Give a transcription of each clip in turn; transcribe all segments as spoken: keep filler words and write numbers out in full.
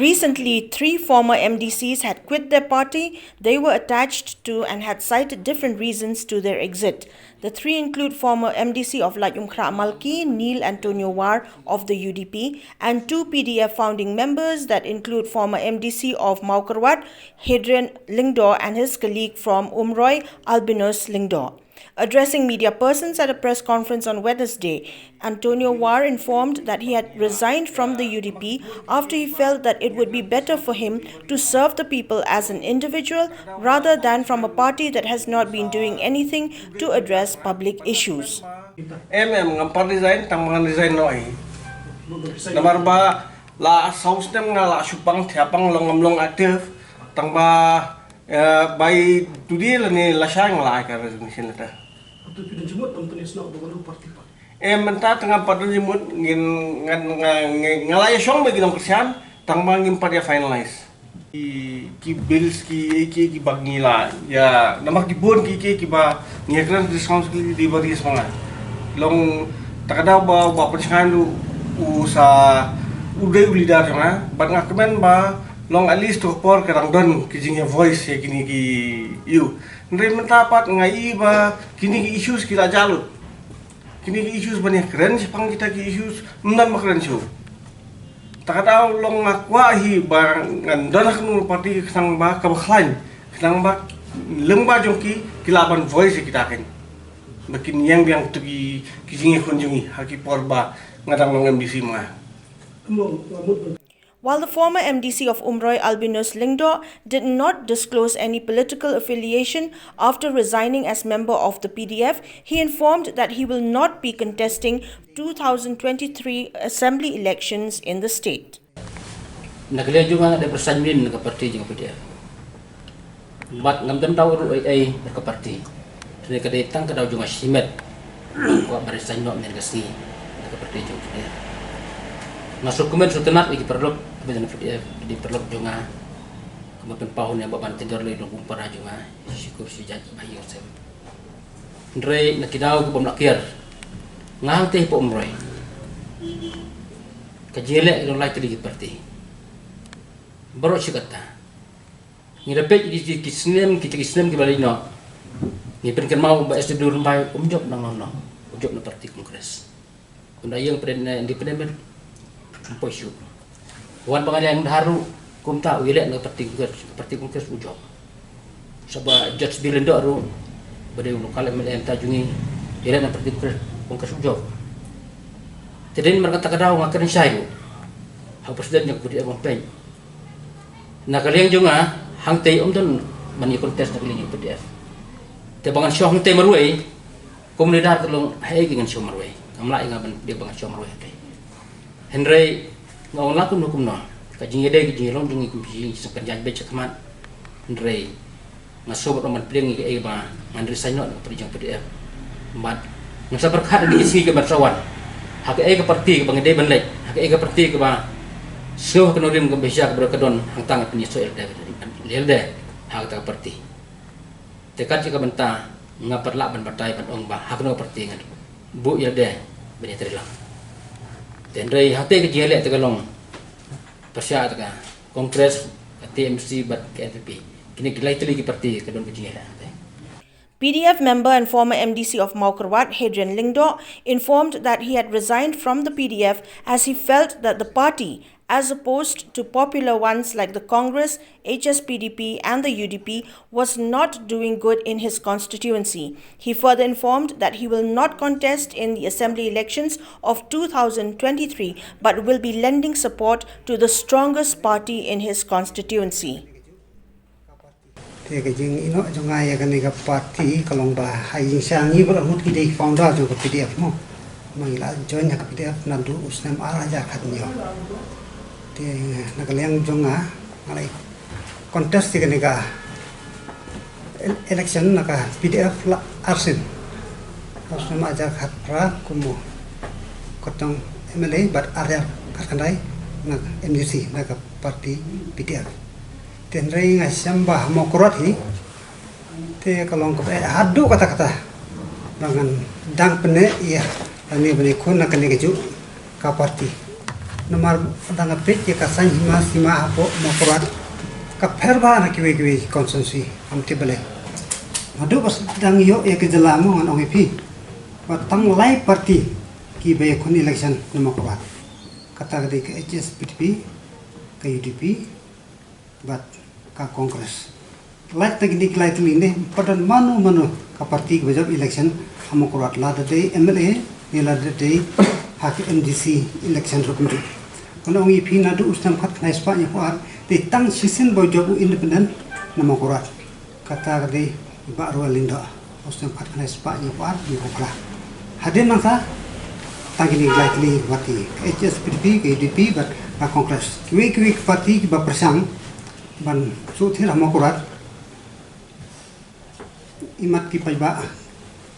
Recently, three former M D Cs had quit their party they were attached to and had cited different reasons to their exit. The three include former M D C of Laitumkhrah Malki, Neil Antonio War of the U D P, and two P D F founding members that include former M D C of Mawkyrwat, Hadrian Lyngdoh, and his colleague from Umroi, Albinus Lyngdoh. Addressing media persons at a press conference on Wednesday, Antonio War informed that he had resigned from the U D P after he felt that it would be better for him to serve the people as an individual rather than from a party that has not been doing anything to address public issues. Em, em, ngam pat resign, tang ba ngan resign noh hi. Namar ba la saw snem nga la shu pang thiah pang long ngam long active, tang ba, eh, bai tu dia la ni la sha nga la ai ka resignation letter. Em, mynta tang ngam pat don jingmut, ngin, ngan, nga, nga, nga la ïa shong ba ki long Khristan, tang ba ngim pat ïa finalize. Ki, ki bills ki, ki, ki ba ngi la ïa, namar ki bun ki, ki, ki ba ngi kren responsibility ba ris ma nga. Long ta ka daw ba, ba pynshngaiñ u, u sa, u dei u leader jong nga, bad nga kmen ba long at least to por ka dang don ki jingïa voice ïa kine ki issue. Hynrei mynta pat nga i ba kine ki issues ki la jah lut. Kine ki issues ban ïa kren shaphang kita ki issues, ym don ba kren shuh. Ta ka daw long nga kwah hi ba ngan don ha kano ka party khnang ba kaba khlaiñ, khnang ba lyngba jong ki, ki lah ban voice ïa kita kein. Ba kin ïeng biang tu ki, ki jingïakhun jong ngi ha ki por ba nga dang long M D C ma nga. While the former M D C of Umroi, Albinus Lyngdoh, did not disclose any political affiliation after resigning as member of the P D F, he informed that he will not be contesting two thousand twenty-three assembly elections in the state. Na ka liang jong nga nga dei ba resign mynnin na ka party jong ka P D F. Bad ngam don daw ruh ei ei na ka party. Te ka dei tang ka daw jong nga shimet. Kwah ba resign noh mynnin ka sngi na ka party jong ka P D F. Nga sngewkmen sngewtynnat ïa ki paralok ba na P D F, ki paralok jong nga. Kumba pynpaw ne ba ban tender lei long kum para jong nga. Shukur shu jait ba ïoh sem. Hynrei na ki daw ki bym lah kiar. Nga hangtei hapoh Umroi. Ka jingïaleh ka don lai tylli ki party. Baroh shi katta. Ngi da peit ki, ki, ki snem, ki, ki snem ki ba la ïoh. Ngi pynkynmaw ba S W Rymbai um jop na ngi noh. Um jop na party Congress. Ynda ïeng pyrshah independent, um poi shuh. Wan ba nga ïeng da haru, kumta u ïaleh na party Congress, party Congress u jop. Sa ba George B Lyngdoh ruh, ba dei u local M L A mynta jong ngi, ïaleh na party Congress, Congress u jop. Te dei namar kata ka daw nga kren shai ruh. Ha u president jong ka P D F ban peit. Na ka liang jong nga, hangtei um don ban ïa contest na ka liang jong P D F. Te ba ngan shoh hangtei marwei, kum leader ka long haei ka ngan shoh marwei. Kam lah ïa nga ban dei ba ngan shoh marwei hangtei. Hynrei nga ong la kumno kumno. Ka jingïadei ka jingïalong jong ngi kum ki jingsngewbha ban jait beit shakhmat. Hynrei nga sngewbha ban pdiang ïa kaei ba ngan resign noh na ka party jong P D F. Bad ngan sa pyrkhat ïa ki sngi kiban sa wan. Ha kaei ka party kaba nga dei ban leit, ha kaei ka party kaba sngewbha ka nongrim kaba shisha kaba ka don hangta ngan pynïasoh ïa lade, ïa lade ha kata ka party. Te kat ïa ka bynta nga pat lah ban batai ban ong ba ha kano ka party ngan buh ïa lade ban ïatrei lang. Te hynrei hangtei ka jingïaleh te ka long pyrshah te ka Congress, ka T M C bad ka N P P. Kine ki lai tylli ki party ka don ka jingïaleh hangtei. P D F member and former M D C of Mawkyrwat, Hadrian Lyngdoh, informed that he had resigned from the P D F as he felt that the party, as opposed to popular ones like the Congress, H S P D P, and the U D P, was not doing good in his constituency. He further informed that he will not contest in the assembly elections of two thousand twenty-three but will be lending support to the strongest party in his constituency. Te ka jingïehnoh jong nga ïa kane ka party ka long ba ha ïing sha ngi baroh ngut ki dei founder jong ka P D F mo. Ma ngi la join ha ka P D F naduh u snem ar hajar khathynñiew. Te na ka liang jong nga nga la contest ïa kane ka election na ka P D F la arsien. Ha u snem ar hajar khatphra kum u kyrtong M L A bad ar hajar khatkhyndai na M D C na ka party P D F. Te hynrei nga shem ba ha Mawkyrwat hi te ka long kaba eh haduh katta katta ba ngan dang pyneh ïa lane ban ïakhun na kane kajuh ka party. Namar dang peit ïa ka saiñ hima sima hapoh Mawkyrwat ka pher bha na kiwei kiwei constituency, ym tip balei. Haduh ba dang ïoh ïa ka jylla mo ngan ong ïa phi ba tang lai party kiba ïakhun election na Mawkyrwat. Kata ka dei ka H S P D P, ka U D P bad ka Congress. Lait na kine ki lai tylli ne ym pat don mano mano ka party kaba jop election ha Mawkyrwat, lada dei M L A ne lada dei ha ka M D C election ruh kumjuh. Ngan ong ïa phi, naduh u snem khatkhyndai spah hynñiewphew ar dei tang shisien ba u jop u independent na Mawkyrwat. Kata ka dei i Bah Ruwal Lyngdoh, u snem khatkhyndai spah hynñiewphew ar hynñiewphew phra. Hadien nangta tang kine ki lai tylli ki party, ka H S P D P, ka U D P bad ka Congress. Kiwei kiwei ki party kiba pyrshang ban shu thied ha Mawkyrwat, imat ki paidbah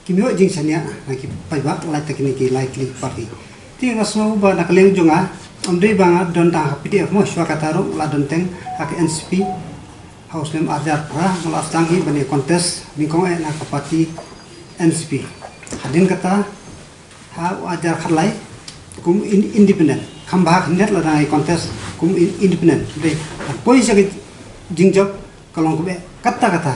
kim ïoh jingshaniah na ki paidbah lait na kine ki lai tylli ki party. Te nga sngew ba na ka liang jong nga, ym dei ba nga don tang ha P D F mo, shuwa kata ruh la don teng ha ka N C P. Ha u snem ar hajar phra nga la sdang hi ban ïa contest nyngkong eh na ka party N C P. Hadien kata ha u ar hajar khatlai kum in-, independent. Kham bha khyndiat la dang ïa contest kum in-, independent. Dei, poi sha ka jingjop ka long kaba eh katta katta.